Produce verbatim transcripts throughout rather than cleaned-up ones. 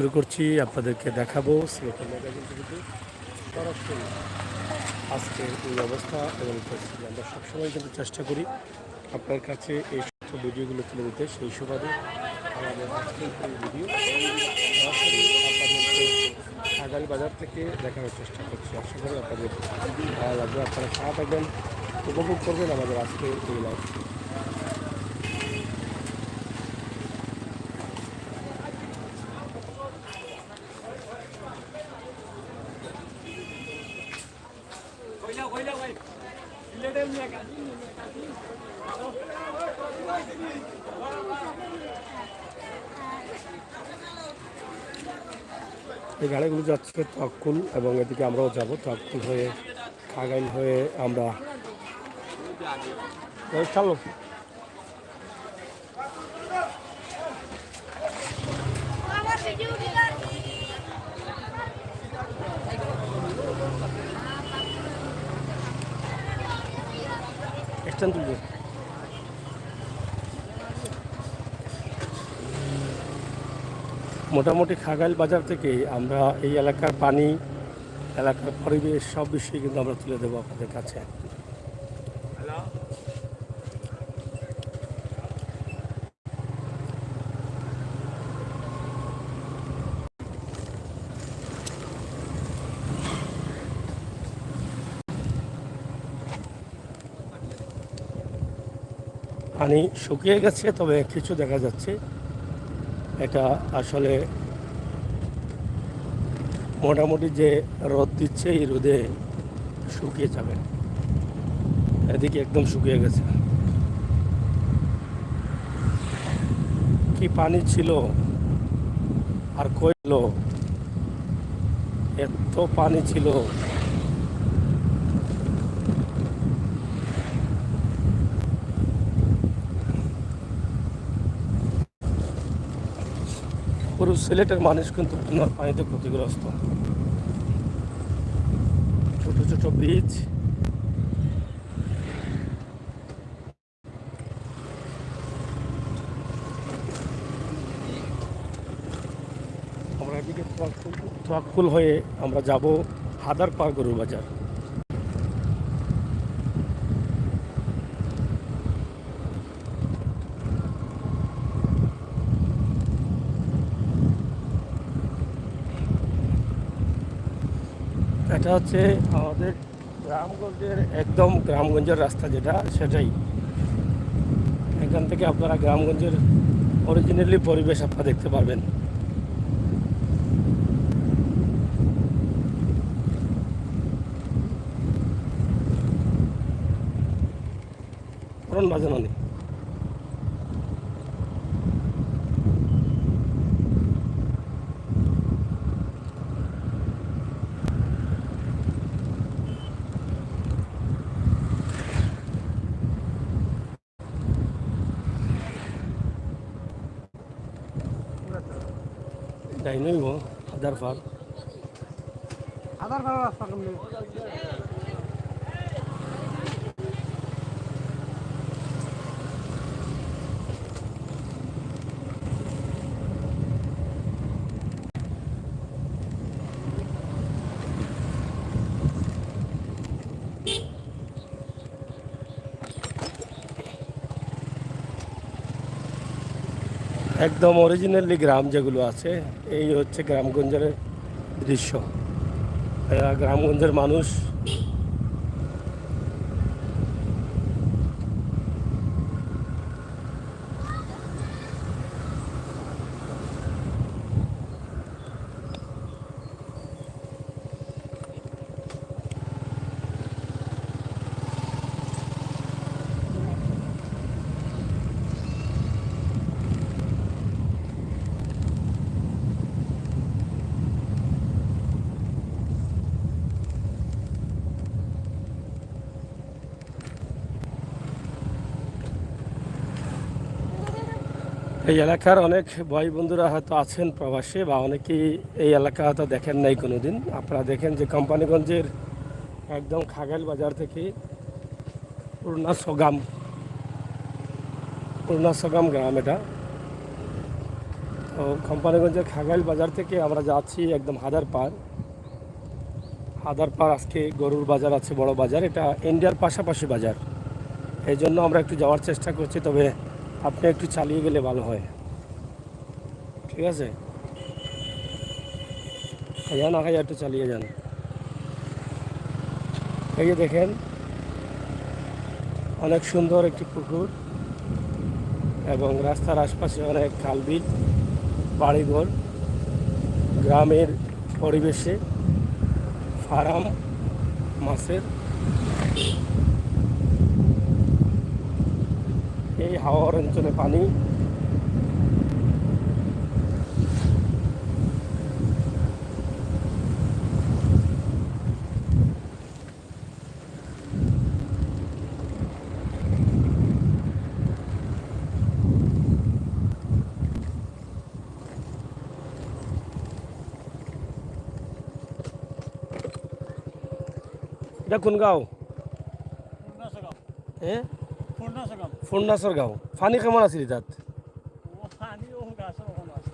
শুরু করছি, আপনাদেরকে দেখাবো সিলেটের ম্যাগাজিন টিভিতে সরাসরি আজকের এই অবস্থা এবং পরিস্থিতি। আমরা সবসময় কিন্তু চেষ্টা করি আপনার কাছে এই সমস্ত ভিডিওগুলো তুলে দিতে। সেই সুবাদে আমাদের আজকের এই ভিডিও সরাসরি আপনাদেরকে খাগাইল বাজার থেকে দেখানোর চেষ্টা করছি। আশা করি আপনাদের ভালো লাগবে, আপনারা সাথে থাকবেন, উপভোগ করবেন আমাদের আজকের এই লাইভ। এই গাড়িগুলো যাচ্ছে তাওয়াক্কুল এবং এদিকে আমরাও যাব তাওয়াক্কুল হয়ে, খাগাইল হয়ে আমরা। এই চলো। স্ট্যান্ড তুলবে। মোটামুটি খাগাইল বাজার থেকে আমরা এই এলাকার পানি, এলাকার পরিবেশ, সব বিষয়ে কিন্তু আমরা তুলে দেবো আপনাদের কাছে। পানি শুকিয়ে গেছে, তবে কিছু দেখা যাচ্ছে। এটা আসলে মোটামুটি যে রোদ দিচ্ছে, এই রোদে শুকিয়ে যাবে। এদিকে একদম শুকিয়ে গেছে। কি পানি ছিল আর কই ছিল, এত পানি ছিল। পুরো সিলেটের মানুষ কিন্তু বন্যার পানিতে ক্ষতিগ্রস্ত। ছোট ছোট ব্রিজ। আমরা এদিকে তোয়াক্কুল, তোয়াক্কুল হয়ে আমরা যাব হাদারপার গরুর বাজার। এটা হচ্ছে আমাদের গ্রামগঞ্জের, একদম গ্রামগঞ্জের রাস্তা যেটা, সেটাই। এখান থেকে আপনারা গ্রামগঞ্জের অরিজিনালি পরিবেশ আপনারা দেখতে পারবেন। হর্ন বাজানো নেই। যাই নইব, হাদারপার। হাদারপার রাস্তা কেমনে? একদম অরিজিনালি গ্রাম যেগুলো আছে, এই হচ্ছে গ্রামগঞ্জের দৃশ্য। এরা গ্রামগঞ্জের মানুষ। এই এলাকার অনেক ভাই বন্ধুরা হয়তো আছেন প্রবাসে, বা অনেকেই এই এলাকা হয়তো দেখেন নাই কোনোদিন। আপনারা দেখেন যে কোম্পানীগঞ্জের একদম খাগাইল বাজার থেকে পুরনা সগাম, পুরনা সগাম গ্রাম এটা। তো কোম্পানিগঞ্জের খাগাইল বাজার থেকে আমরা যাচ্ছি একদম হাদারপার। হাদারপার আজকে গরুর বাজার আছে, বড় বাজার, এটা ইন্ডিয়ার পাশাপাশি বাজার। এই জন্য আমরা একটু যাওয়ার চেষ্টা করছি, তবে আপনি একটু চালিয়ে গেলে ভালো হয়। ঠিক আছে, খাইয়া না খাইয়া একটু চালিয়ে যান। এই যে দেখেন, অনেক সুন্দর একটি পুকুর এবং রাস্তার আশপাশে অনেক খালবিল, বাড়িঘর, গ্রামের পরিবেশে ফার্ম মাছের। এই হাওর অঞ্চলে পানি। এটা কোন গাঁও? ফুলনাসর গাঁও। হ্যাঁ? ফুলনাসর গাঁও। ফুলনাসর গাঁও। পানি কেমন আছিল তাত? ও পানি ও গাছর ওখানে আছে।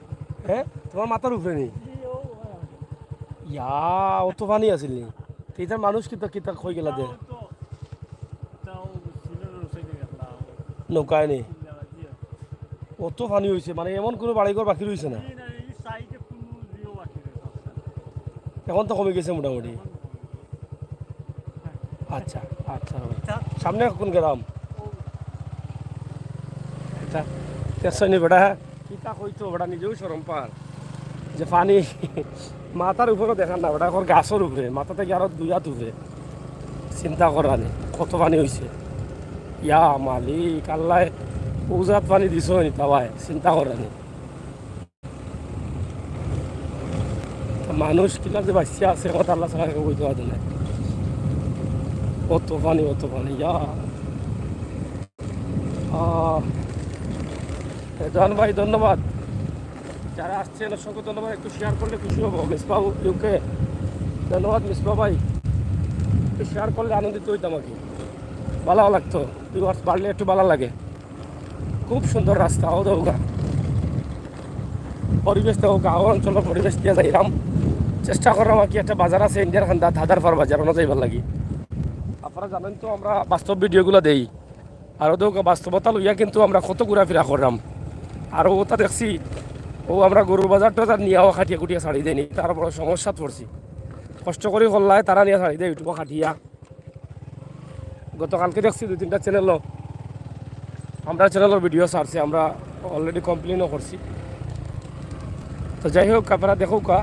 হ্যাঁ? তোমার মাথার উপরে নি? জি, ও ওখানে আছে। ইয়া, অত পানি আছিল নি? তো ইতার মানুষ কিতা, কিতা কই গেলা দে? তাও তো, তাও সিলেটের ওই সাইডে গেলাম। নৌকায় নি? জি। অত পানি হইছে, মানে এমন কোনো বাড়িঘর বাকি রইছে না? জি, না, এই সাইডে কোনো ইয়েও বাকি রইছে না। এখন তো কমে গেছে মোটামুটি। এখন কমে গেছে। আচ্ছা, আচ্ছা। সামনে কোন গ্রাম? এটা তেসনি বেটা, কিতা কইতো বেটা, নিজেও শরম পার যে পানি মাথার উপরে দেখার না বেটা, এখন গাছর উপরে, মাথা থেকে আরো দুই হাত উপরে। চিন্তা করানি কত পানি হইছে। ইয়া মালিক, আল্লাহ উজাত পানি দিছো নি তাবায়, চিন্তা করানি। মানুষ কিলা যে বাঁচিয়া আছে, কথা আল্লাহ ছাড়া কেউ কইতে পারে না। অত পানি, অত পানি, ইয়া। আহ, রেদওয়ান ভাই, ধন্যবাদ। যারা আসছেন, অসংখ্য ধন্যবাদ। একটু শেয়ার করলে খুশি হবো। মিসবাহ ইউকে, ধন্যবাদ মিসবাহ ভাই। একটু শেয়ার করলে আনন্দিত হইতাম আর কি, ভালো লাগতো। ভিউয়ার্স বাড়লে একটু ভালো লাগে। খুব সুন্দর রাস্তা, ও দৌগা। পরিবেশ তো গাঁও অঞ্চলের পরিবেশ দিয়া যাইরাম। চেষ্টা করলাম আর কি, একটা বাজার আছে ইন্ডিয়ার খান্দা, হাদারপার বাজার, ওনা যাইবার লাগি। আপনারা জানেন তো আমরা বাস্তব ভিডিওগুলো দেই, আর ওদের বাস্তবতা লইয়া কিন্তু আমরা কত ঘোরাফেরা করলাম। আর ওটা দেখছি, ও আমরা গরুর বাজার টাজার নিয়ে ও খাটিয়া খুটিয়া ছাড়ি দেয়নি, তার বড় সমস্যাত পড়ছি। কষ্ট করি করলায় তারা নিয়ে ছাড়ি দেয় ইউটিউবে খাটিয়া। গতকালকে দেখছি দুই তিনটা চ্যানেলও, আমরা চ্যানেলের ভিডিও ছাড়ছি, আমরা অলরেডি কমপ্লেনও করছি। তো যাই হোক, আপনারা দেখুকা,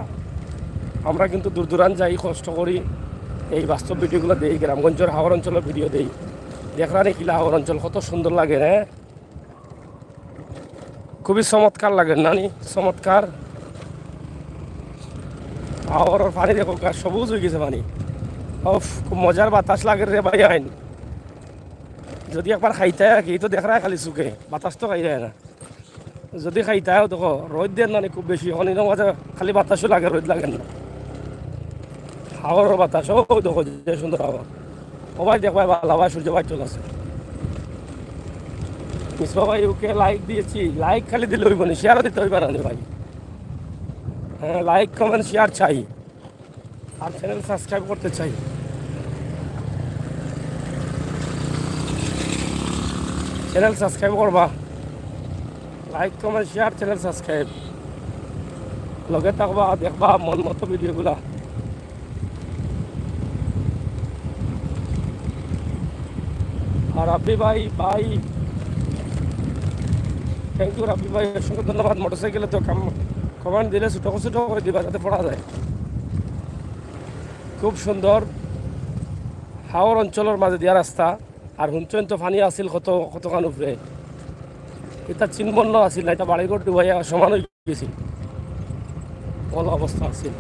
আমরা কিন্তু দূর দূরান্ত যাই, কষ্ট করি, এই বাস্তব ভিডিওগুলো দেই, গ্রামগঞ্জের হাওর অঞ্চলের ভিডিও দেই। দেখরা নি কিলা হাওর অঞ্চল কত সুন্দর লাগে, হ্যাঁ? খুবই চমৎকার লাগে, নানি? চমৎকার। হাওরর পানি দেখো, গা সবুজ হয়ে গেছে পানি। উফ, খুব মজার বাতাস লাগে রে ভাই আইন। যদি একবার খাইতায় আর কি, তো দেখরা খালি চুকে, বাতাস তো খাই যায় না। যদি খাইতায় দেখো, রোদ দেন নানি খুব বেশি, এখন এরকম মাঝে খালি বাতাসও লাগে, রোদ লাগে না। হাওরর বাতাস, ও দেখো যে সুন্দর হাওর। ও ভাই, দেখ ভাই, ভালা ভাই, সূর্য ভাই চলে আছে। মিসবা ভাই, ওকে লাইক দিয়েছি, লাইক খালি দিলে হইব না, শেয়ারও দিতে হইব না রে ভাই। হ্যাঁ, লাইক, কমেন্ট, শেয়ার চাই, আর চ্যানেল সাবস্ক্রাইব করতে চাই। চ্যানেল সাবস্ক্রাইব করবা, like, comment, share, channel subscribe. লগে থাকবা, দেখবা মন মতো ভিডিওগুলা। আর রাব্বি ভাই, ভাই, থ্যাংক ইউ রাব্বি ভাই, অসংখ্য ধন্যবাদ। মোটরসাইকেলে তো কমেন্ট দিলে ছোটো ছোটো করে দিবা, যাতে পড়া যায়। খুব সুন্দর হাওর অঞ্চলের মাঝে দিয়া রাস্তা। আর হুনছেন তো পানি আছিল কত, কতখান উপরে, এটা চিনবন্ন আছিল না, এটা বাড়িঘর ডুবাইয়া সমান হয়ে গেছিল, অলা অবস্থা আছিল।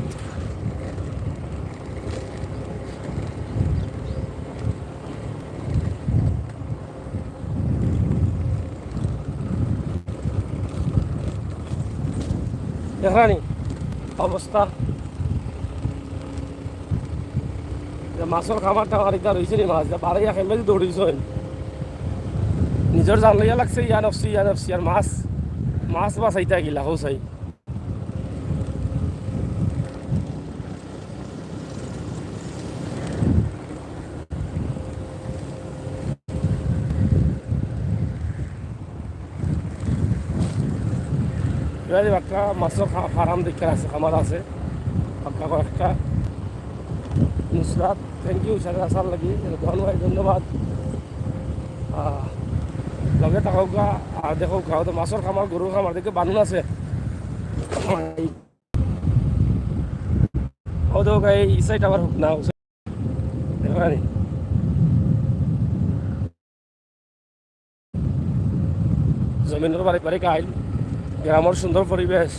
দেখরানি অবস্থা, যে মাছর খামার টামার ইটা রইছে নি, মাছ বাড়াইয়া খেমে দৌড়িছইন, নিজর জান লইয়া লাগছে, ইয়া নফসি, ইয়া নফসি, আর মাছ, মাছ বাঁচাইতা গিলা, হৌসাই। একটা মাছর খা-, ফার্ম দেখতে আছে, খামার আছে, পাক্কা কয়েকটা। নুসরাত, thank you, সাথে আসার লাগি। রহমান ভাই, ধন্যবাদ। আহ, লগে থাকউক্কা, আর দেখউক্কা, অউ তো মাছর খামার, গরুর খামার, দেখি বানর আছে। অউ তো এই side আবার হুক না, অউ side। দেখরা নি? জমিনর বাড়ি বাড়ি খাইল, গ্রামর সুন্দর পরিবেশ।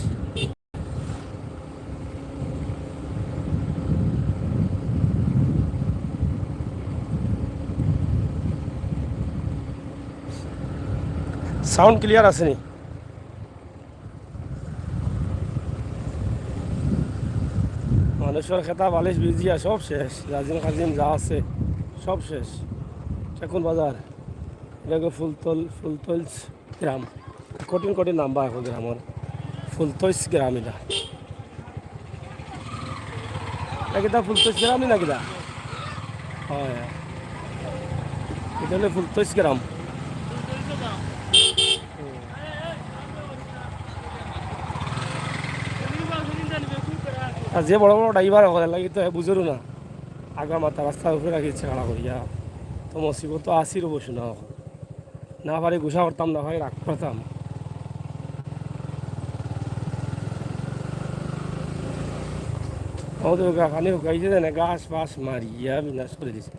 Sound clear আছে নি? মানুষর খেতা বালিশ ভিজিয়া সব শেষ, জাজিম খাজিম যা আছে সব শেষ। এখন বাজার, এটা ফুলতল, ফুলতইছ গ্রাম। কঠিন কঠিন নাম বা এখন গ্রামর। ফুলতইছ গ্রাম এটা। এটা কিতা ফুলতইছ গ্রামই না কিতা? হয়, হয়। এটা অইলো ফুলতইছ গ্রাম। আর যে বড় বড় driver অকল, এর লাগি তো হে বুঝেরও না। আগা মাথা রাস্তার উপরে রাখি ইচ্ছা খাড়া করিয়া। তো মুসিবত তো আসির অবশ্য না অখন। না পারি গুসা করতাম, না পারি রাগ করতাম। অউ তো গা-, পানি হুকাইছে যেনে, ঘাস ফাস মারিয়া বিনাশ করি দিছে।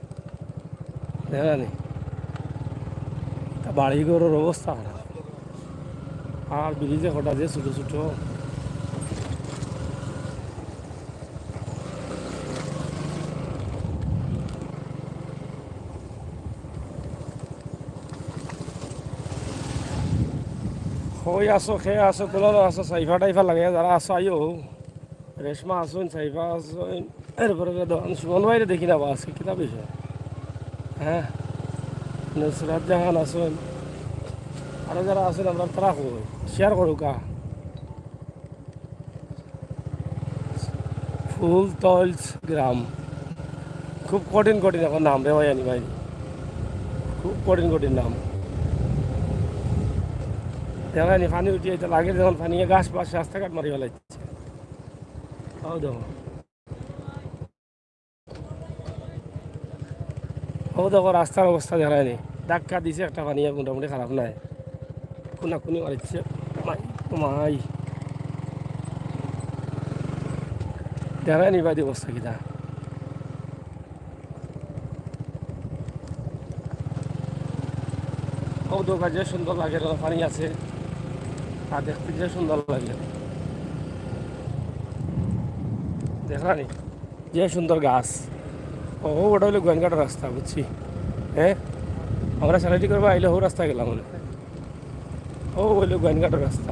দেখরা নি? তা বাড়ি ঘরর অবস্থা খারাপ। আর ব্রিজে কটা যে ছোট ছোট। কই আছো, কে আছো, কুলানো আছো, সাইফা টাইফা লাগে, যারা আছো আইও। রেশমা আছইন, সাইফা আছইন, এরপরে কে দোকান সুমন ভাইরে দেখি না বা আজকে, কিতা বিষয়? হ্যাঁ, নুসরাত জাহান আছইন, আরো যারা আছইন, আমরার তারা কই, share করউক্কা। ফুলতইছ গ্রাম। খুব কঠিন কঠিন এখন নাম রে ভাই, আনি ভাই, খুব কঠিন কঠিন নাম। দেখরা নি, পানি উঠি আইতে লাগে যখন, পানিয়ে ঘাস বাস রাস্তাঘাট মারি ফালাইছে। অউ দেখো। অউ দেখো, রাস্তার অবস্থা দেখরা নি। ধাক্কা দিছে একটা পানিয়ে, মোটামুটি খারাপ নায়। কুনাকুনি মারিছে। মাই, ও মাই। দেখরা নি বাদে অবস্থা কিতা। অউ দেখো, যে সুন্দর লাগে, পানি আছে। আর দেখতে যে সুন্দর লাগে। দেখরা নি? যে সুন্দর গাছ। ও, ওটা অইলো গোয়াইনঘাটর রাস্তা, বুঝছি। হ্যাঁ, আমরা সারাটি করবা আইলে হউ রাস্তা গেলাম বলে। ও, অইলো গোয়াইনঘাটর রাস্তা।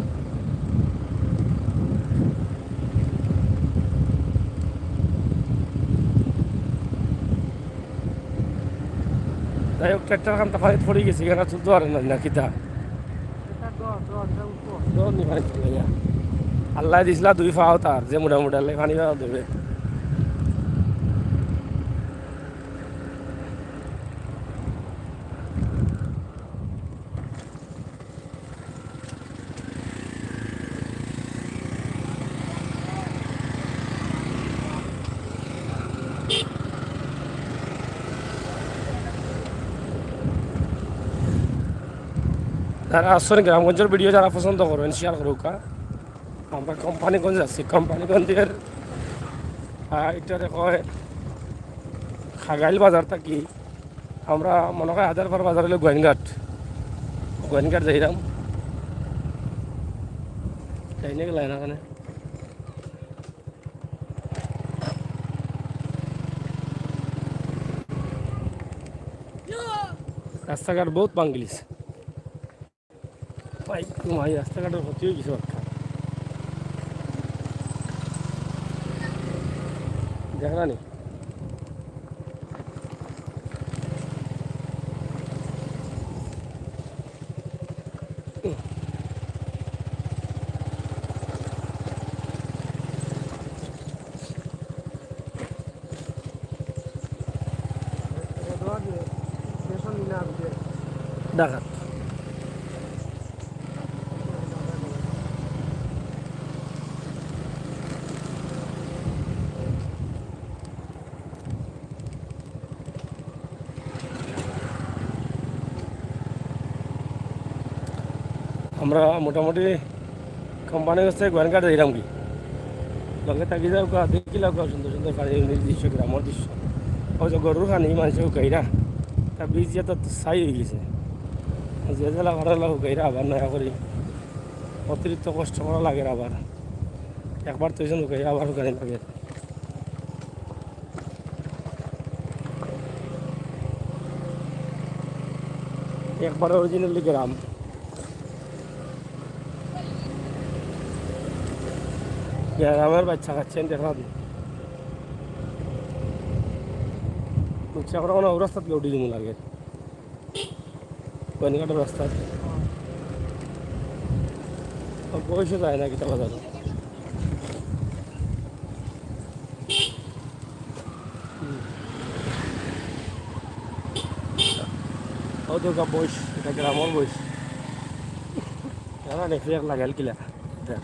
যাই হোক, ট্রাক্টর খান তো পানিত পড়ি গেছে, এখানে তুলতে পারে না, না কিতা? ডর নি পানিত পড়ি গেছে। আল্লায় দিছলা দুই পাও তার, যে মোটা মোটা লাই পানি পাও দেবে। যারা আছইন গ্রামগঞ্জর ভিডিও যারা পছন্দ করইন, share করউক্কা। আমরা কোম্পানীগঞ্জ আছি, কোম্পানীগঞ্জর, আহ, ইটারে কয় খাগাইল বাজার থাকি। আমরা মনে কয় হাজারপার বাজার অইলো গোয়াইনঘাট, গোয়াইনঘাট যাইরাম। যাই না গেলাই না কেনে? রাস্তাঘাট বউত ভাঙ্গিলিছে। ভাই, ভাই, রাস্তাঘাটর ক্ষতি অই গেছে অনেকটা। দেখরা নি? ঢাকাত। আমরা মোটামুটি কোম্পানিগঞ্জ থাকি গোয়াইনঘাট যাইরাম কি, লগে থাকি যাউক্কা, দেখিলাউক্কা সুন্দর সুন্দর পানির দৃশ্য, গ্রামর দৃশ্য। অউ যে গরুর পানি মানষে হুকাইরা, তা ভিজিয়া তো ছাই অইগেছে। যে যেলা পারেলা হুকাইরা আবার নয়া করি, অতিরিক্ত কষ্ট করা লাগের আবার। একবার তো অইছে হুকাইরা, আবার হুকানি লাগের। একবারে originally গ্রাম। গ্রামর বাইচ্চা কাইচ্চা দেখা দি। বুঝছি, আমরা কোনো রাস্তাত উঠি দিমু লাগে। গোয়াইনঘাটর রাস্তাত। বয়সে যায় না কিতা বাজার। হুম। অউ তো গা বইস, ইটা গ্রামর বইস। জানা নেই, ফেক লাগাইল কিলা। ইটা।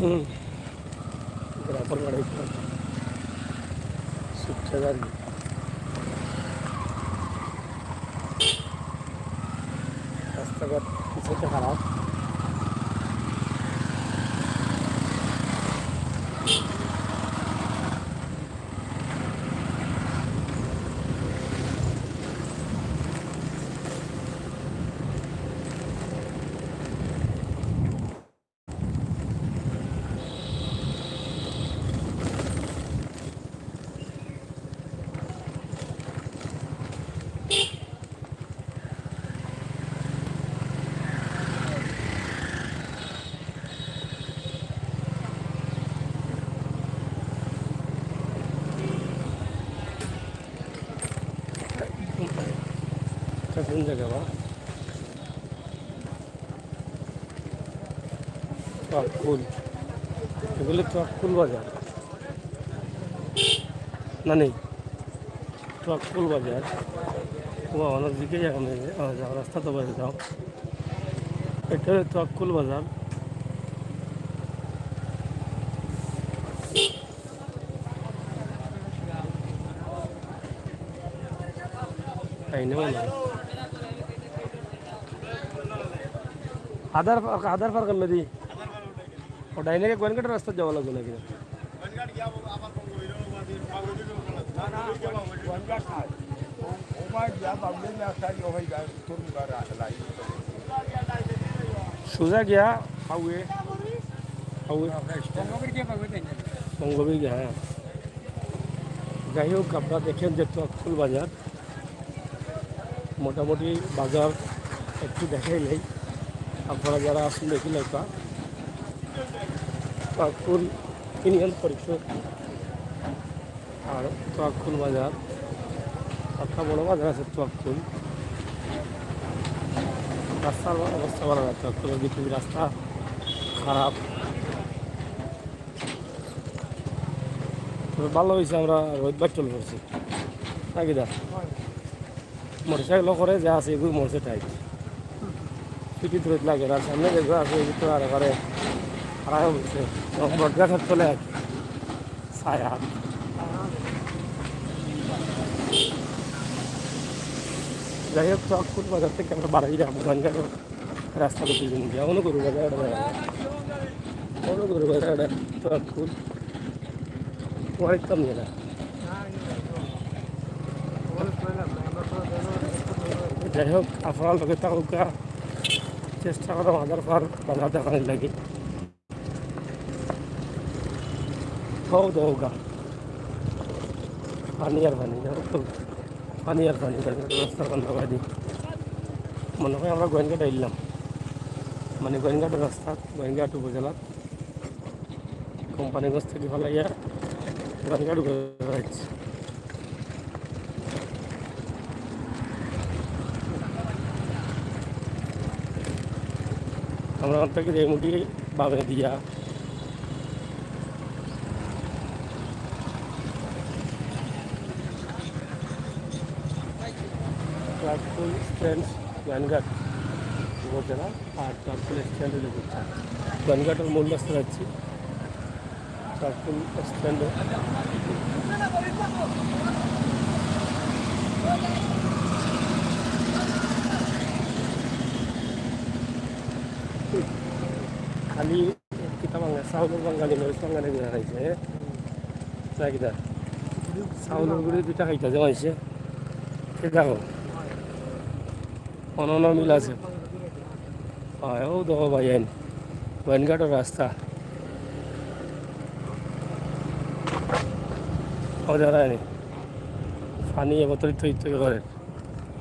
হুম। গ্রামর বাড়ি। সুখে আর কি। রাস্তাঘাট কিছু একটা খারাপ। এটা কোন জায়গা বা? তোয়াক্কুল। এগুলো তোয়াক্কুল বাজার। না, নেই। তোয়াক্কুল বাজার। ও, অনেক দিকে এখন এই যে, আহ, যাও, রাস্তা তো বাজে যাও। এটা হলো তোয়াক্কুল বাজার। তাই না মনে হয়? আদার পার্ক, আদার পার্ক আমি দি। ও ডাইনে গিয়া গোয়াইনঘাটর রাস্তা যাওয়া লাগবো নাকি? সোজা গিয়া হাউয়ে, হাউয়ে। বঙ্গবীর গিয়া, হ্যাঁ। যাই হোক, আপনারা দেখেন যে তোয়াক্কুল বাজার, মোটামুটি বাজার একটু দেখাই নেই। আপনারা যারা আসুন দেখি নৌকা, তোয়াক্কুল ইউনিয়ন পরিষদ আর তোয়াক্কুল বাজার, একটা বড় বাজার আছে তোয়াক্কুল। রাস্তার অবস্থা ভালো না, তোয়াক্কুলের ভিতরে রাস্তা খারাপ। তবে ভালো হয়েছে আমরা রোদ বাচ্চল করছি, নাকি দা? মোটরসাইকেল করে যা আছে, এগুলো মরছে টাইট। পিঠিত রোদ লাগে, আর সামনে যেগুলো আছে, এগুলো তো আর এবারে খারাপ হচ্ছে। বট গাছের তলে আর কি। ছায়া। যাই হোক, তোয়াক্কুল বাজার থেকে আমরা বাড়াই রাখবো, রাস্তা দেখে যাবো। অন্য গরু বাজার, অন্য গরু বাজার, তোয়াক্কুল। তোমার ইতাম নিয়ে না। যাই হোক, আপনারা লগে থাকুকা, চেষ্টা করো হাজার পার বাজার দেখানোর লাগি। হও দেওগা, পানি আর পানি, দেখো তো, পানি আর পানি, দেখো তো, রাস্তার কান্দাবাদি। মনে হয় আমরা গোয়াইনঘাট আইলাম, মানে গোয়াইনঘাটের রাস্তা, গোয়াইনঘাট উপজেলা। কোম্পানিগঞ্জ থেকে ফালাইয়া গাড়ি গাড়ি করে যাচ্ছে। আমরা অন থাকি রেমুটি বামে দিয়া ট্রাকফুল স্ট্যান্ড, গোয়াইনঘাট উপজেলা। আর ট্রাকফুল স্ট্যান্ড অইলো বুঝছেন, গোয়াইনঘাটর মূল রাস্তা যাচ্ছি ট্রাকফুল স্ট্যান্ড। খালি কিতা বাঙালি, চাউলর বাঙালি, মরিচ বাঙালি দিয়া খাইছে, হ্যাঁ? না কিতা? চাউলর গুড়ি দুইটা খাইতা যে মাইনষে। ঠিক দেখো। অনন্য মিল আছে। অয়, অউ দেখো ভাই, আইন। গোয়াইনঘাটর রাস্তা। অউ দেখা যায়নি। পানি একত্রিত হইতে করে।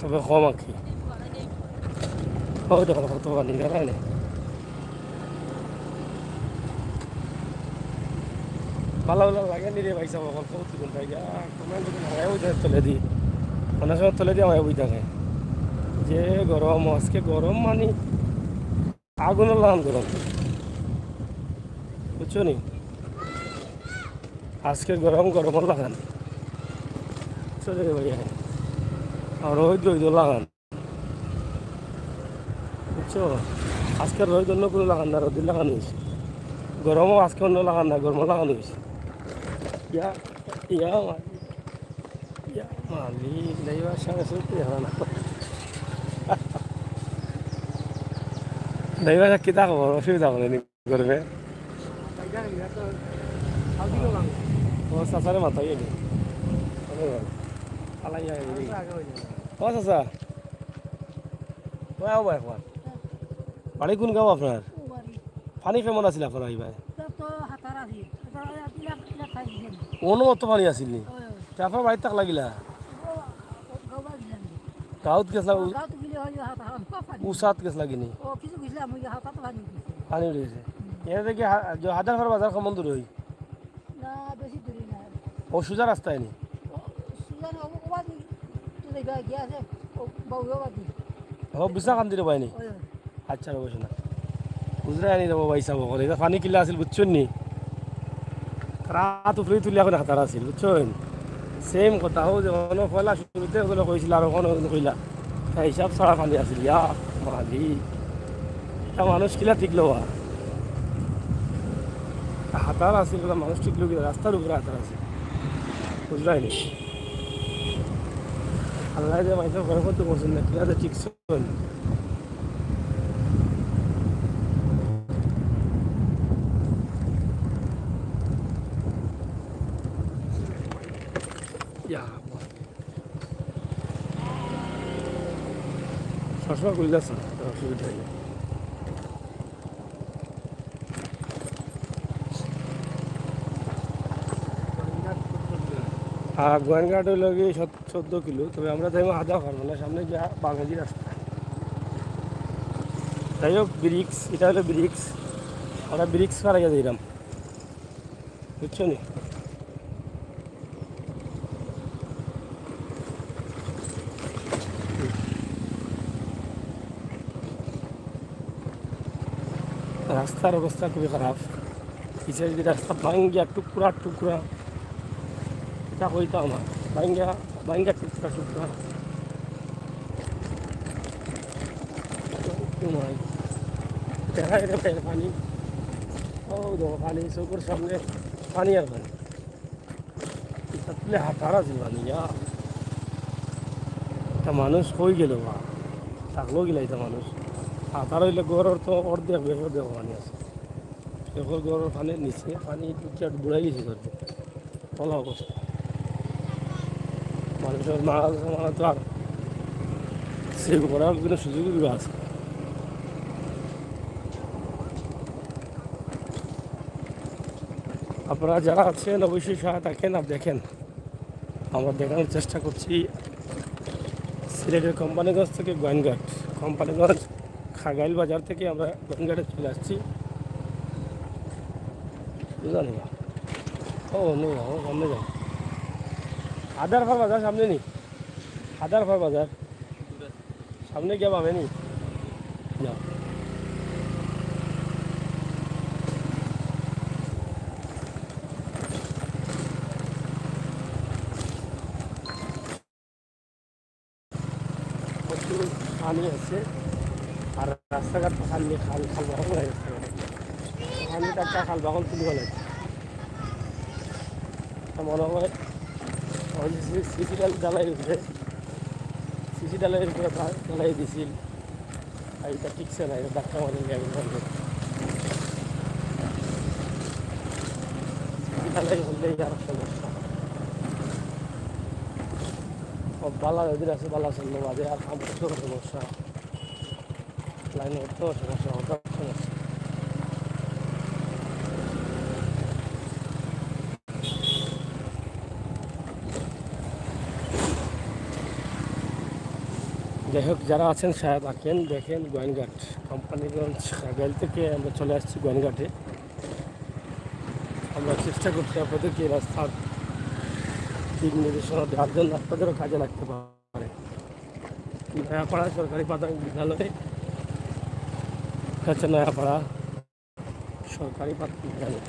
তবে কম আর কি। অউ দেখো কত পানি, দেখা যায়নি। ভালা ভালা লাগেনি রে ভাই সাহেব, অখন কত দিন ভাই, আহ, কোন দিন হামাইয়া অউ জাগাত তলেদি। অনেক সময় তলেদি হামাইয়া বই থাকে। যে গরম, আজকে গরম মানে আগুনর লাখান গরম। বুঝছো নি? আজকে গরম, গরমর লাখান। বুঝছো রে ভাই? আর রইদ, রইদর লাখান। বুঝছো? আজকে রইদ অন্য কুনু লাখান না, রইদর লাখান অইছে। গরমও আজকে অন্য লাখান না, গরমর লাখান অইছে। ইয়া, ইয়া মালিক, ইয়া মালিক, ড্রাইভার সাহেব, সত্যি হারা না। ড্রাইভার সাহেব, কিতা খবর? অসুবিধা করে নি? করবে। ও চাচারে মাথায় এনে। অনেক ভালো। আলাই যায় রে। ও চাচা। ও আও ভাই একবার। বাড়ি কোন গাঁও আপনার? পানি কেমন আছিল আপনার এই ভাই? অনো অত পানি আছিল নি? তে আপনার বাড়িত থাকলা কিলা? গাঁওত গেছলা, উ-, উসাত গেছলা কিনি? পানি উঠে গেছে। এনে দেখি হা-, যে হাজারপার বাজার কেমন দূর অই? না, বেশি দূরে না। ও সুজা রাস্তায় নি? ও সুজা না, ও, ও বাদি, তো দেখবা, গিয়া আছে, ও বাবু, ও বাদি। ও বিছনাকান্দির বাইনি? ওই, ওই। আচ্ছা, রবো শোনা। বুঝরা আনি রবো ভাই সাহেব, অখন ইটা পানি কিলা আছিল, বুঝছইন নি? রাত উপরে তুলি অখন হাতার আছিল, বুঝছইন? Same কথা, অউ যে অনো পয়লা শুরুতে অগুলো কইছিল, আর অখন অগুলো কইলা। তা হিসাব ছাড়া পানি আছিল, ইয়া মালিক। তা মানুষ কিলা টিকলো বা? হাতার আছিল, তা মানুষ টিকলো কিলা? রাস্তার উপরে হাতার আছিল। বুঝরায় নি? আল্লায় যে মাইনষর ঘর করতে বলছেন না, কিলা যে টিকছে। ইয়া, চশমা খুলে যাচ্ছে না, অসুবিধা নেই। আর গোয়াইনঘাট অইলো গিয়া সত-, চোদ্দ কিলো, তবে আমরা যাইমু হাজারপার, মানে সামনে গিয়া বামেদি রাস্তা। যাই হোক, ব্রিক্স, ইটা অইলো ব্রিক্স, আমরা ব্রিক্স পার অইয়া যাইরাম, বুঝছো নি? রাস্তার অবস্থা খুবই খারাপ। পিছে যদি রাস্তা ভাঙ্গিয়া টুকরা টুকরা, ইটা কইতাম না, ভাঙ্গিয়া, ভাঙ্গিয়া টুকরা টুকরা। ও মাই। দেখা যায় না পানি। ও দেখো পানি, চকুর সামনে পানি আর পানি। ইটা তুলে হাতার আছিল পানি, ইয়া। ইটা মানুষ কই গেল বা? থাকলো কিলা ইটা মানুষ? হাতার অইলে ঘরর তো অর্ধেক, বেশ অর্ধেক পানি আছে। এখন ঘরর পানির নিচে, পানি উঠিয়া বুড়াই গেছে ঘর। ভালা অবস্থা। মানুষর মারা গেছে, মারা তো আর save করার কোনো সুযোগই বা আছে। আপনারা যারা আছেন অবশ্যই সহায় থাকেন আর দেখেন। আমরা দেখানোর চেষ্টা করছি সিলেটের কোম্পানিগঞ্জ থেকে গোয়াইনঘাট, কোম্পানিগঞ্জ খাগাইল বাজার থেকে আমরা গোয়াইনঘাটে চলে আসছি। বুঝলেন না? ও, নেই, ও সামনে যাও। হাজারপার বাজার সামনে নেই, হাজারপার বাজার। সামনে গিয়া পাবে নি? না। পানি আছে, আর রাস্তাঘাট তো খালি খাল, খাল বাহন হয়ে গেছে। পানি টাটকা খাল বাহন তুলি হলে মনে হয় ওই যে সি-, সিসি ডাল ঢালাই উঠবে, সিসি ডালের উপরে ঢা-, ঢালাই দিছিল। আর এটা ঠিকছে না, এটা ধাক্কা মারে লেগে যাবে। সিসি ডালাই হলে আর সমস্যা। ও বালা ওদের আছে, বালা চললো বাদে আর আমার তো সমস্যা। লাইন করতেও সমস্যা, হঠাৎ সমস্যা। যাই হোক, যারা আছেন সাহেব আছেন, দেখেন গোয়াইনঘাট, কোম্পানিগঞ্জ কাকরাইল থেকে আমরা চলে আসছি গোয়াইনঘাটে। আমরা চেষ্টা করছি আপনাদেরকে এই রাস্তার দিক নির্দেশনা দেওয়ার জন্য, আপনাদেরও কাজে লাগতে পারে। নয়াপাড়া সরকারি প্রাথমিক বিদ্যালয়, এটা হচ্ছে নয়াপাড়া সরকারি প্রাথমিক বিদ্যালয়।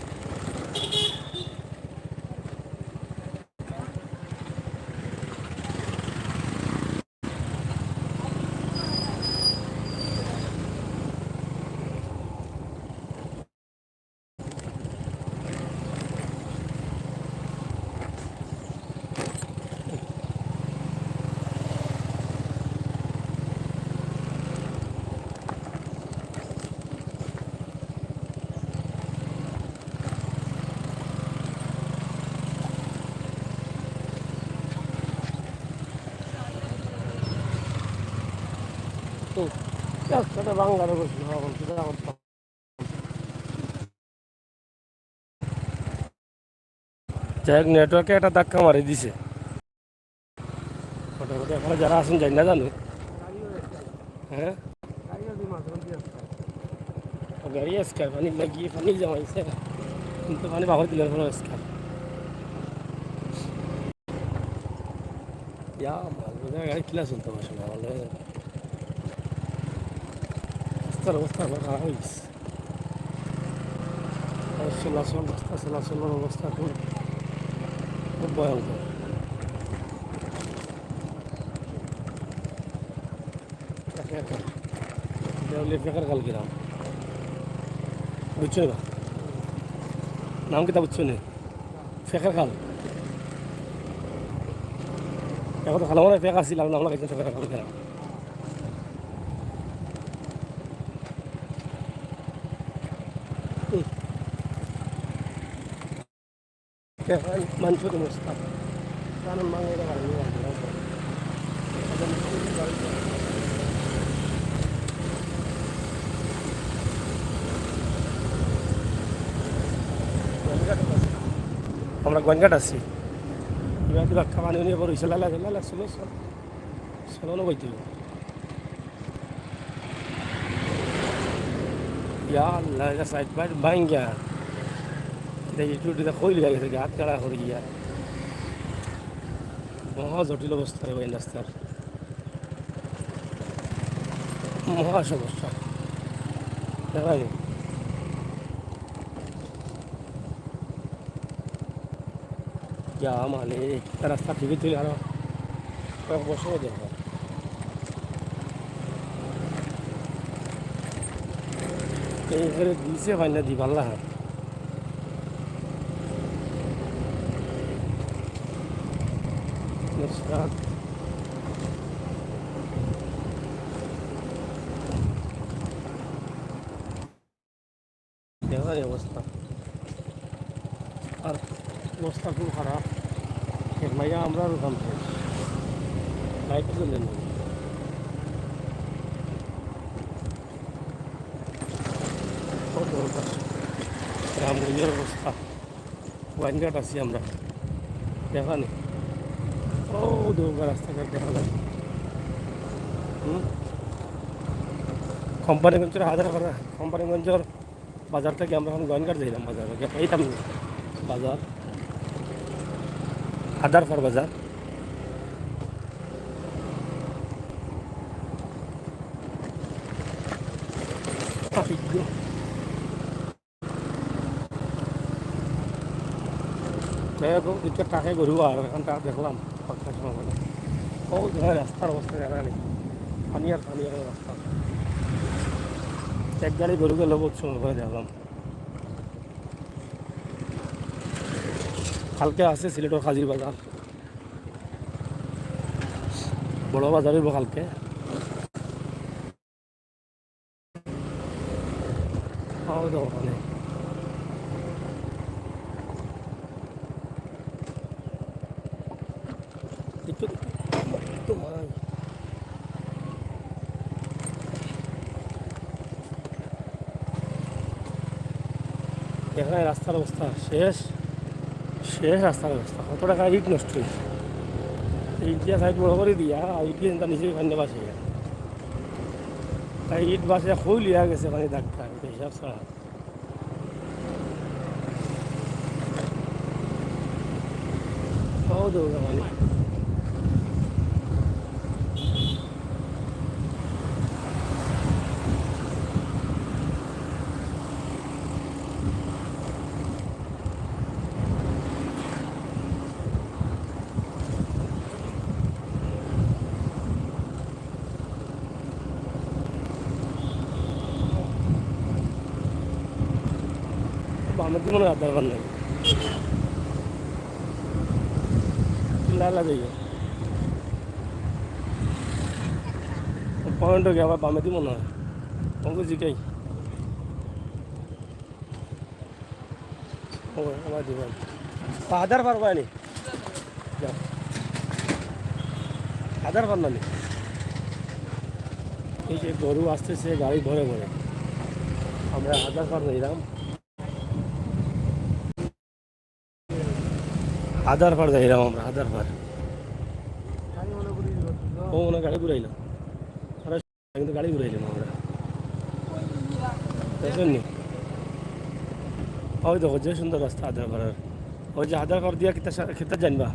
হুম। রাস্তাটা বাংলার অবশ্য, এখন সেটা আমার যাই হোক, নেটওয়ার্কে একটা ধাক্কা মারি দিছে। মোটামুটি এখন যারা আছেন, যাই না জানো। হ্যাঁ, গাড়ি আজকে পানি লাগিয়ে পানি জমাইছে, কিন্তু পানি বাহর দিলে এখন আজকে। ইয়া, মাছ বাজার গাড়ি কিলা চলতে পারছে না, ভালো হয়ে যাবে। রাস্তার অবস্থা এখন খারাপ হয়ে গেছে। আর চলাচল, রাস্তা চলাচলের অবস্থা খুব, খুব ভয়ঙ্কর। একা একা। এটা হলো ফেকার খাল গ্রাম। বুঝছো না? নাম কিতা বুঝছো না? ফেকার খাল। এখন তো খাল মানে ফেক আছিল, আর নাম লাগাইছে ফেকার খাল গ্রাম। হুম। দেখেন, মানুষের অবস্থা। কারণ বাংলাদেশে বাড়ি নেই, বাড়ি নেই। আমরা গোয়াইনঘাট আছি। এবার তো বাক্কা পানি উনি এবার হইছে, লালা, লালা, চলো, চলো। চলো, না কইতে। ইয়া আল্লাহ, এটা সাইড বাইড ভাঙ্গা। এটা ইটু ইটু কইল গেছে, হাত কাড়া করে গিয়া। মহা জটিল অবস্থা রে ভাই রাস্তার। মহা সমস্যা। দেখা যায়। ইয়া মালিক, রাস্তা ঠিকই তুই আরো কয়েক বছর দরকার। এই ফেরে দিছে পাইনা দি পারলা হ্যাঁ। দেখা যায় অবস্থা। আর অবস্থা খুব খারাপ। এক মাইয়া আমরা আর ওখান থেকে লাইট জ্বলে না। কত অবস্থা। গ্রামগঞ্জের অবস্থা। গোয়াইনঘাট আছি আমরা। দেখা নেই। ও, দুর্গা রাস্তাঘাট দেখা যায়। হুম? কোম্পানিগঞ্জের হাজার করা, কোম্পানিগঞ্জের বাজার থেকে আমরা এখন গোয়াইনঘাট যাইলাম বাজারে। গিয়া পাইতাম না বাজার। হাদারফার বাজার। যাই হোক, দুইটা ট্রাকে গরু আর এখন ট্রাক দেখলাম, পাক্কা সময় করে। ও, দেখা রাস্তার অবস্থা দেখা নেই। পানি আর পানি, অখন রাস্তা। এক গাড়ি গরু গেল, বহুত সময় করে দেখলাম। কালকে আছে সিলেটর কাজির বাজার, বড় বাজার অইব কালকে। খাওয়া দাওয়া অনেক। দেখো, দেখো, দেখো, ভাই। দেখো, এই রাস্তার অবস্থা শেষ, শেষ রাস্তার অবস্থা। কত টাকা ইট নষ্ট অইছে। ইট দিয়া সাইড বড় করি দিয়া, আর ইট দিয়া নিচে পানি ভাসে। তাই ইট ভাসে খুলিয়া গেছে পানি ধাক্কা, হিসাব ছাড়া। খাওয়া দাওয়া মানে। বামেদি মনে হয় আধার কার্ড নাই। লালা যাইও। পয়েন্ট গিয়া আবার বামেদি মনে হয়। ওকে জিগাই। ও, আবার দিবা। আধার পারবা নি? যাও। আধার পার না নি? এই যে গরু আসতেছে গাড়ি ভরে ভরে। আমরা আধার পার যাইলাম। আধার পার যাইলাম আমরা, আধার পার। ও, ওনার গাড়ি ঘুরাইলো। কিন্তু গাড়ি ঘুরাইলাম আমরা। দেখছেন নি? ওই দেখো, যে সুন্দর রাস্তা আধার পাড়ার। ওই যে আধার পাড় দিয়া কিতা সা-, কিতা জানবা?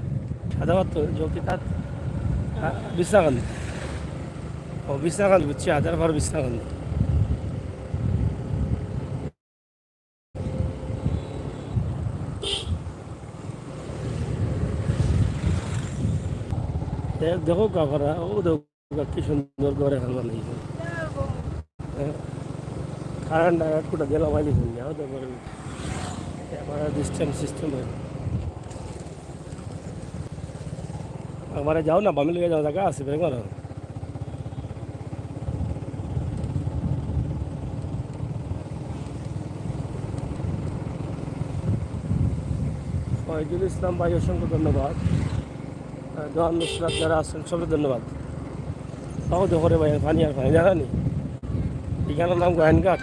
আধার পাড় তো, যে কিতা? আ, বিশ্রামকান্দি। ও, বিশ্রামকান্দি, বুঝছি, আধার পাড় বিশ্রামকান্দি। দে-, দেখো কাকারা, ও দেখো। কি সুন্দর ঘর এখন বানাইছে। হ্যাঁ, কারেন্ট এক ফুটা দিয়ে লাগাই দিয়েছেন, যাও তো করে। এবারে সিস্টেম, সিস্টেম হয়। আমারে যাও না, বামে লইয়া যাও, জায়গা আছে, বের করো। ফয়জুল ইসলাম ভাই, অসংখ্য ধন্যবাদ। আহ, দোয়ান নুসরাত যারা আছেন, সবরে ধন্যবাদ। তাও দেখো রে ভাই, পানি আর পানি, দেখা নি? এখানর নাম গোয়াইনঘাট।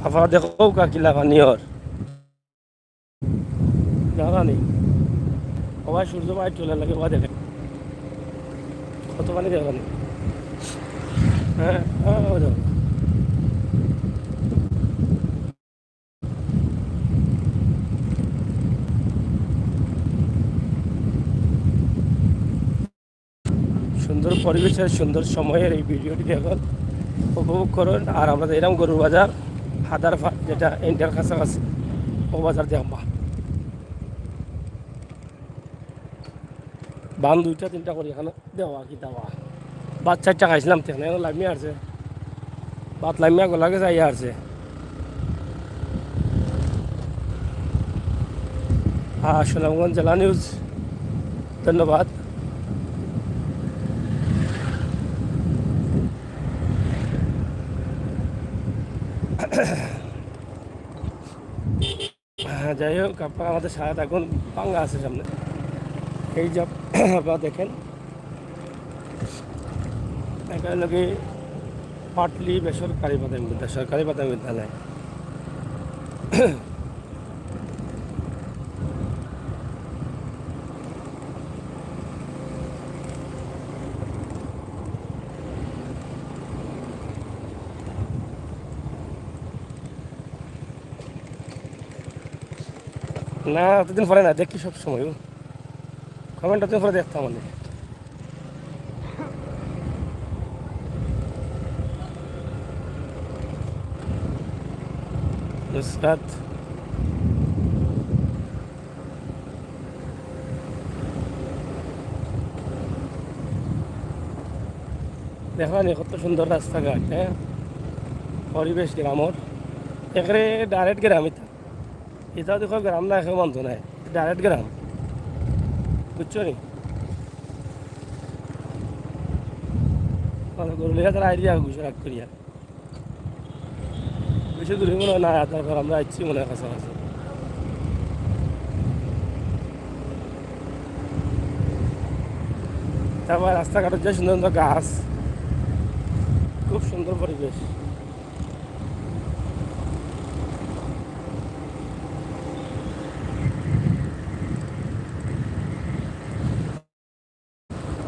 আপনারা দেখো কা কিলা পানি অর। দেখা নি? ও ভাই, সূর্য ভাই চলে লাগে, ও ভাই দেখে। কত পানি দেখা নি? হ্যাঁ, হ্যাঁ, ও দেখো। সুন্দর পরিবেশে সুন্দর সময়ের এই ভিডিওটি দেখুন, উপভোগ করুন। আর আমরা এরকম গরুর বাজার, হাদার ফা-, যেটা ইন্ডিয়ার কাছাকাছি, ও বাজার দেখবা। বান দুইটা তিনটা করি এখানে দেওয়া কি দেওয়া। ভাত চাইরটা খাইছিলাম, তেখানে এখন লামিয়া আছে। ভাত লামিয়া গলা গেছে, আইয়া আছে। হ্যাঁ, সুনামগঞ্জ জেলা নিউজ, ধন্যবাদ। হ্যাঁ, যাই হোক, আপনারা আমাদের সাথে থাকুন, পাঙ্গা আছে সামনে। এই যে আপনারা দেখেন, এটা হলো কি পাটলি বেসরকারি প্রাথমিক বিদ্যালয়, সরকারি প্রাথমিক বিদ্যালয়। না, অতদিন পরে না, দেখি সব সময়। কমেন্ট অতদিন পরে দেখতাম আমি। নুসরাত। দেখলাম নি কত সুন্দর রাস্তাঘাট, হ্যাঁ, পরিবেশ গ্রামর, একেবারে direct গ্রাম ইতা। ইতাও দেখো গ্রাম না, কেউ মানতো নায়, direct গ্রাম, বুঝছো নি? মানে গরু লইয়া তারা আইডিয়া ঘুষে রাগ করিয়া। বেশি দূরে মনে হয় না, তারপর আমরা আইছি মনে হয় কাছাকাছি। তারপর রাস্তাঘাটে যে সুন্দর সুন্দর গাছ, খুব সুন্দর পরিবেশ।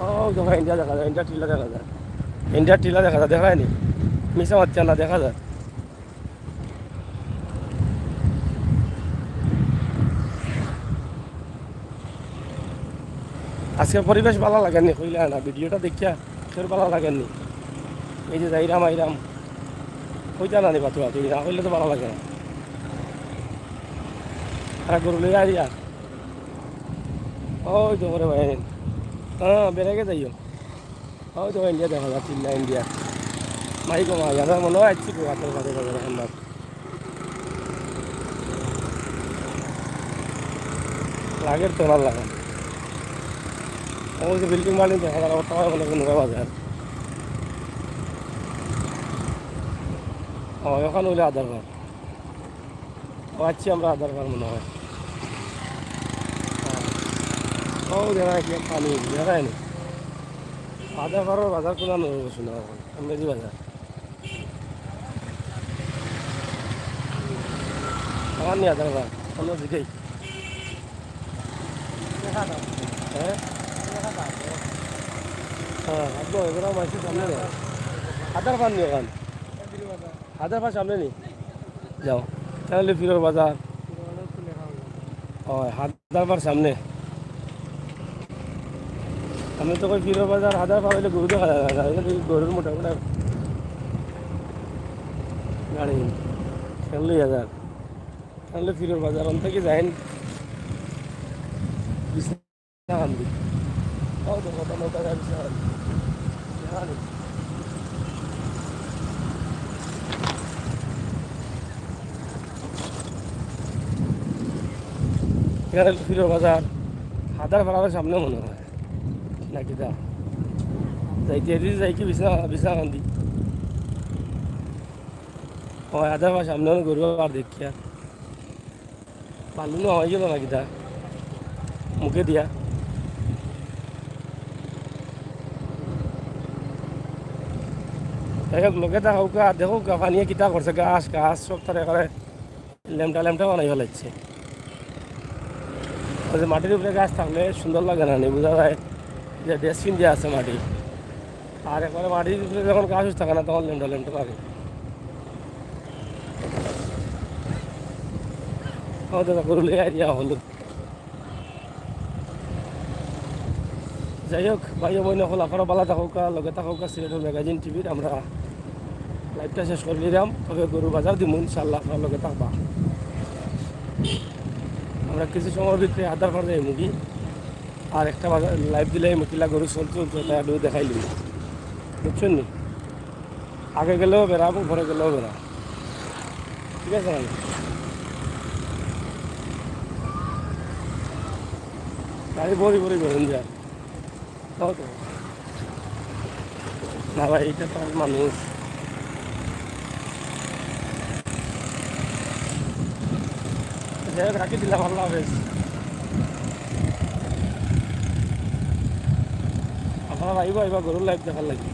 ও, দেখা ইন্ডিয়া দেখা যায়, ইন্ডিয়া টিলা দেখা যায়, ইন্ডিয়া টিলা দেখা যায়, দেখা যায়নি? মিছা মাতছে না, দেখা যায়। আজকে পরিবেশ ভালা লাগেনি, কইলা না, ভিডিওটা দেখিয়া ফের ভালা লাগেনি। এই যে যাইরাম আইরাম, কইতা না নি বাতু বাতু, না কইলে তো ভালা লাগে না। আর গরু লইয়া আইয়া, ওই তো করে ভাই, হ্যাঁ, বেড়াকে যাইও। ওই তো ইন্ডিয়া দেখা যাচ্ছে, ইন্ডিয়া, ইন্ডিয়া। মাই গো মাই, আমার মনে হয় আইছি তো রাতের বাজে বাজার এখন বাদ। লাগের তো ভালো লাগে। ওই যে বিল্ডিং বাল্ডিং দেখা যার, ওটা হয় মনে হয় কোনো বাজার। ও, এখন হইলে আধার ঘর। ও, আইছি আমরা আধার ঘর মনে হয়। ও, দেখা যায় কি পানি, দেখা যায়নি। আধার ঘরর বাজার কোন আনো বসে না এখন, আমরা যে বাজার। আমার নিয়ে আধার ঘর, আমরা দিকেই। হ্যাঁ? হ্যাঁ, আপনার ওগুলো মাসে সামনে নেই। আধার পান নিয়ে ওখান। হায়দ্রাবাদ সামনে নি? যাও। তাহলে ফিরোর বাজার। ও, হায়দ্রাবাদ সামনে। আমি তো কই ফিরোর বাজার, হায়দ্রাবাদ হইলে গরু দেখা যায় না। তাহলে এই গরুর মোটা মোটা গাড়ি। খেললে হাজার। তাহলে ফিরোর বাজার, অন্ত কি যাইন? বিছনাকান্দি। তাও তো কত নৌকা যায় বিছনাকান্দি। জানি। এখানে ফিরোর বাজার, হায়দ্রাবাদের সামনে মনে হয়। নাকি তা? যাইতে যাইতে যাই কি বিছনা, বিছনাকান্দি। ও, হায়দ্রাবাদ সামনে অনেক গরু আর দেখিয়া। বালু না হয়ে গেল নাকি তা? মুখে দিয়া। যাই হোক, লগে থাকউক্কা, দেখউক্কা, পানিয়ে কিতা করছে, গাছ, গাছ সব তারা একেবারে লেমটা লেমটা বানাই ফেলাইছে। ওই যে মাটির উপরে গাছ থাকলে সুন্দর লাগে না, নি বুঝা যায় যে ড্রেসিং দেওয়া আছে মাটি। আর একবারে মাটির উপরে যখন গাছ থাকে না, তখন লেমটা লেমটা লাগে। আমাদের গরু লইয়া আইয়া হলো। যাই হোক, ভাই ও বইন অকল, আপনারা ভালা থাকউক্কা, লগে থাকউক্কা সিলেটের ম্যাগাজিন টিভির। আমরা লাইভটা শেষ করি নিলাম, তবে গরু বাজার দিমু ইনশাআল্লাহ, আপনারা লগে থাকবা। আমরা কিছু সময়ের ভিতরে হায়দ্রাবাদ যাইমু গি, আর একটা বাজার লাইভ দিলে মুকিলা গরু চলছে চলছে, তাই একটু দেখাই নিব, বুঝছেন নি? আগে গেলেও বেড়া এবং পরে গেলেও বেড়া, ঠিক আছে ভাই? গাড়ি ভরি ভরি বেরোন যায়। তাও তো। না ভাই, এটা তো আর মানুষ। যাই হোক, রাখি দিলাম, আল্লাহ হাফেজ। আপনারা আইবা, আইবা, গরুর লাইভ দেখার লাগি।